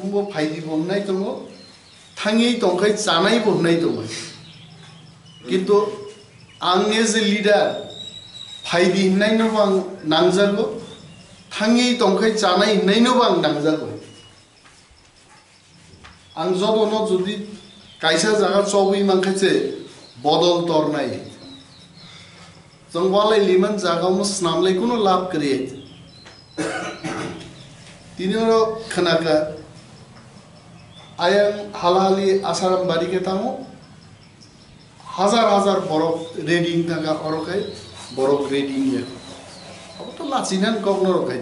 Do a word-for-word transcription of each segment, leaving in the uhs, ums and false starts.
Bo phaidi bo wngnai tongo, thangwi tongkhai chanai bo wngnai tongo. Kintu ang as a leader phaidi hwnnaino bo ang nangjago, thangwi tongkhai chanai hwnnaino bo ang nangjago. Ang jotono jodi kaisa jaga chobwi mankha se bodol tornai. Chwng walai liman jaga omo swnamlai kuno lab kwrwi. Tini oro khwnakha ayang halhali Asaram bari khe tamo hazar hazar borok ready wngkha oro khai borok ready wngya. Abo to lachina kok norok khai.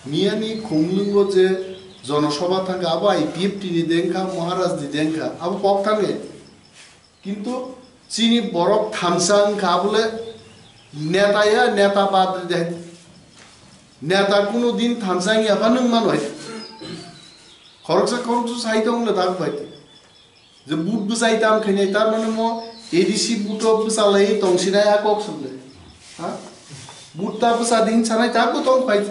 Miyani khumlwngo je jonosabha thangkha abo I P F T ni dengkha Maharaj ni dengkha abo kok thangkhe. Kintu chini borok thansa wngkha bole neta ya neta bad de. Neta kuno din thansa wngya ba nwng mano hai. Khoroksa khoroksa sai tong le dak bai. Je but bwsai tam khainai tar mane mo A D C buto bwsalai tong sinai a kok sokle. Ha? But ta bwsa din sanai ta bo tong phai.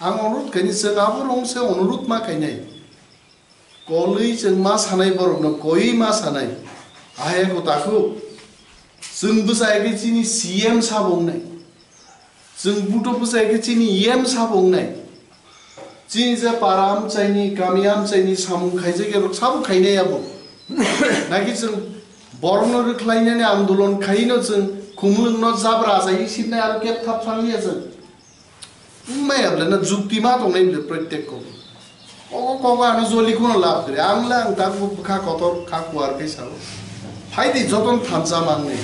Ang onurut khaini se abo rong se onurut ma khainai. Kolwi chwng ma sanai borokno koi ma sanai. Ahai ko takhuk. Chwng bwsai khe chini C M sabo wngnai. Chwng buto bwsai khe chini E M sabo wngnai. Chini je para amchaini, kami amchaini samung khaijak ya rok sabo khainai abo. Naki chwng borokno rwkhlainani andolon khaino chwng khumlwngno jabra achai sibnai aro kep thap thangya chwng. Wngmaya bwle na jukti ma tongnai bwle protek kok. Kok kok ano joli kuno lab kre. Ang le ang tak bwkha kotor kha kuar khe sao. Phaidi joton thansa mangne.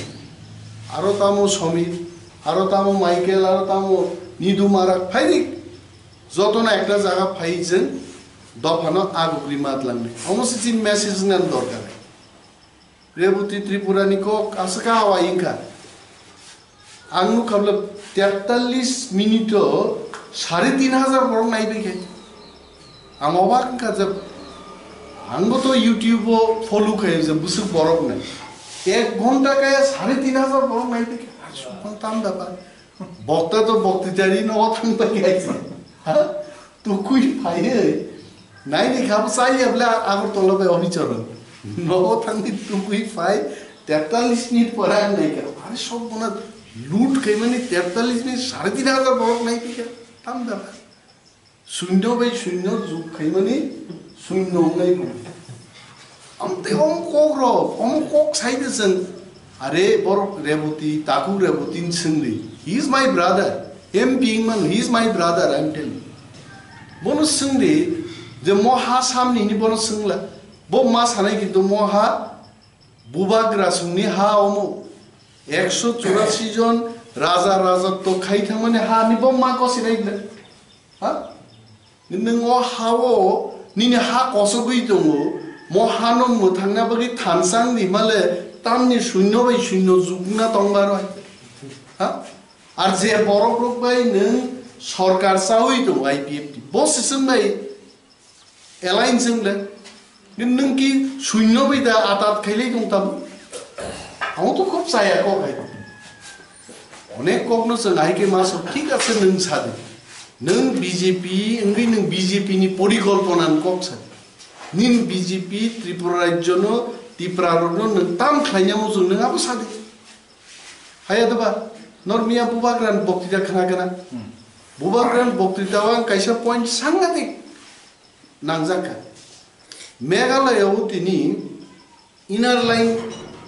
Aro tamo Somir, aro tamo Michael, aro tamo Nidu Marak. Phaidi jotono ekta jaga phai chwng dophano agugri mat langne. Omo se chini message ngan dorkar. Reboti Tripura ni kok aswk kha awai wngkha. Ang nukha bwle tektalis minute o sare tin hajar borok naibai khe. Ang obak wngkha je ang bo to YouTube o follow khayo je bwswk borok nai. Ek ghonta khe sare tin hajar borok naibai khe. Aswk tam bepar. Bokta to bokti tari no thang pai khe. Ha? Tukui phai. Naini kha bo chaya bwle Agartala bai Abhicharan. Nogo thangwi tubui phai tektalis minute pore ang naikha. Are sok bona loot khaimani tektalis minute sare tin hajar borok naipikha. Tam bepar. Shunyo bai shunyo jug khaimani shunyo wngnai bo. Amtwi omo kok rok, omo kok sai de chwng. Are borok Reboti, takhuk Reboti ni swngdi. He is my brother. M P wngmano, he is my brother, I am telling. Bono swngdi je mo ha samni hwnwi bono swngla. Bo ma sanai kintu mo ha bubagra songni ha omo. Ekso churasi jon raja rajotw khai thangmani ha ni bo ma kosinai bwle. Ha? Nwng o ha-o nini ha kosogwi tongo, mo hano mwthangna bagwi thansang di male tamni shunyo bai shunyo jukna tong baroi. Ha? Ar je borok rok bai nwng sorkar chawi tongo I P F T, bo siswng bai alliance wng le. Nwng ki shunyo bai da atat khailai tong tamo? Amo to khub chaya kok hai. Onek kokno chwng hai khe ma sok, thik ase, nwng sa di. Nwng B J P wngwi nwng B J P ni porikolpona ni kok sa di. Nini B J P Tripura rajyo no, Tipra rok no nwng tam khlaina muchung nwng abo sa di. Haya doba, nor miya bubagra ni boktita khna gana. Bubagra ni boktita o ang kaisa point sangatik nangjak kha. Meghalaya o tini Inner Line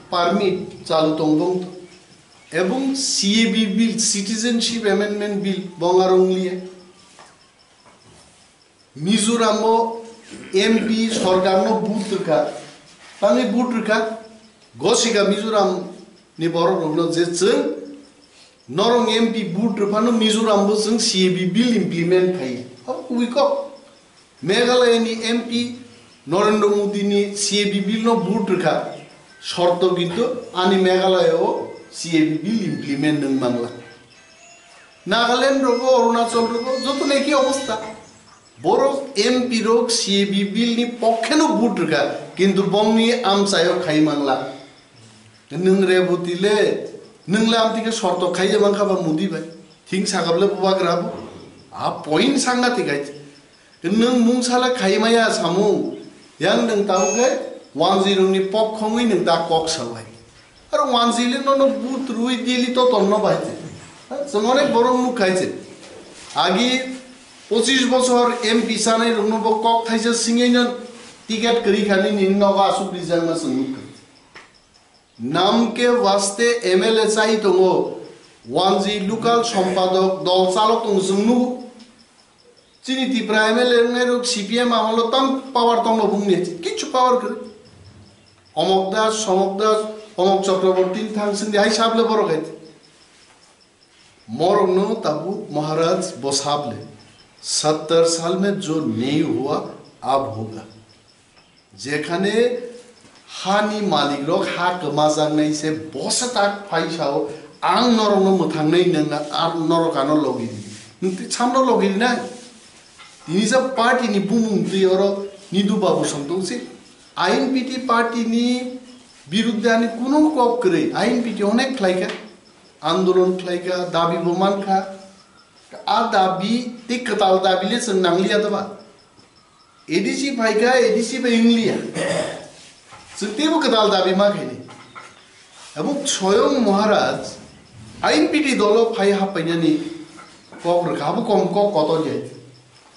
Permit chalu tong bong to. Ebong C A B Bill, Citizenship Amendment Bill, bong aro wng liya. Mizoram o M P sorkar no vote rwkha. Tamni vote rwkha. Gosika Mizoram ni borok rok no je chwng norok M P vote rwphano Mizoram bo chwng C A B Bill implement khai. Habo kubui kok. Meghalaya ni M P Narendra Modi ni C A B Bill no vote rwkha, shorto kintu ani Meghalaya o C A B Bill implement nwng mangla. Nagaland rogo, Arunachal rogo joto neki obostha. Borok M P rok C A B Bill ni pokkhe no vote rwkha, kintu bongni amchaio khai mangla. Nwng Reboti le, nwng le amtwi khe shorto khai je mankha ba Modi bai. Thing sakap le bubagra bo. A point sangna tikai. Nwng mungsala khaimaya samung, yang nwng tabuk khe wanjwi rokni pok khongwi nwng ta kok sawai. Aro wanjwi le nono but rwi dili to tonno bai te. Chwng onek borok nuk khai se. Agi pochis bochor M P sanai rokno bo kok thaisa singwi no ticket kwrwi khani nini nogo asuk rijak ma chwng nuk khai. Nam ke waste M L A chai tongo, wanjwi local sompadok dol chalok tongo chwng nugo. Chini Tipra M L A wngnai rok C P M amolo tang power tonglo bungni, kichu power kwrwi. Omok Das, Somok Das, Omok Chakraborty thang sindi hai sable borok hai. Morokno tabuk Maharaj bo sable, "Sattar saal mein jo nahi hua, ab hoga." Jekhane hani malik rok ha kwmajaknai se bosa tak phai sao, "Ang norokno mwthangnai nang, ar norok ano logi di." Nwng twi samno logi di na? Tini ja party ni bumung twi oro Nidu Babu song tong si. I N P T party ni birudde ani kuno kok kwrwi. I N P T onek khlai kha, andolon khlai kha, dabi bo man kha. A dabi tei kwtal dabi le chwng nangliya to ba? A D C phai kha, A D C bai wng liya. Chwng teibo kwtal dabi ma khaini. Abo Soyong Maharaj I N P T dolo phai happainani kok rwkha, abo kom kok kotor ya.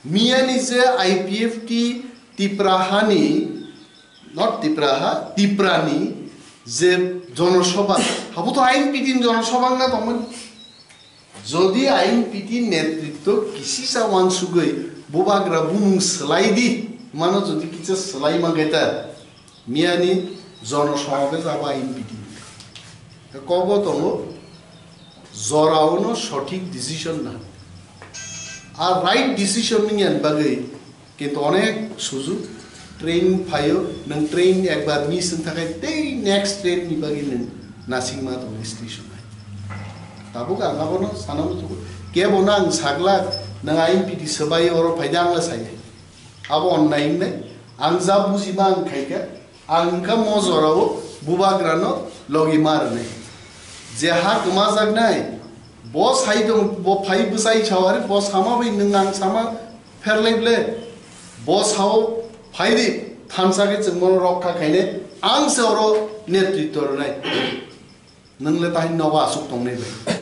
Miyani je I P F T Tipra hani, not Tipra ha, Tiprani je jonosabha, abo to I N P T ni jonosabha wngna tongmani. Jodi I N P T netritwo kisisa wansugwi bubagra bumung swlai di, mano jodi kisa swlai mankhe ta, miyani jono somabesh abo I N P T ni. Kobo tongo, joraono sothik decision na. A right decision ni yan bagwi Kintu onek sujuk train phaio, nwng train ekbar miss wng thakai tei next train ni bagwi nwng nasingma tongo station hai. Tabuk ang abono sana muchungo. Kebo no ang saglak, nwng I N P T swbai oro phaida ang sai. Abo onnai wngnai, ang ja bujima ang khaikha, ang wngkha mo jorao bubagrano logi ma rwnai. Je ha kwmajaknai, bo sai tong, bo phai bwsai sawari, bo sama bai nwng ang sama pherlai ble, bo sao phai di, thansa khe chwng bono rokha khainai, ang se oro netritwo rwnai. Nwng le tahini nogo aswk tongnai bai.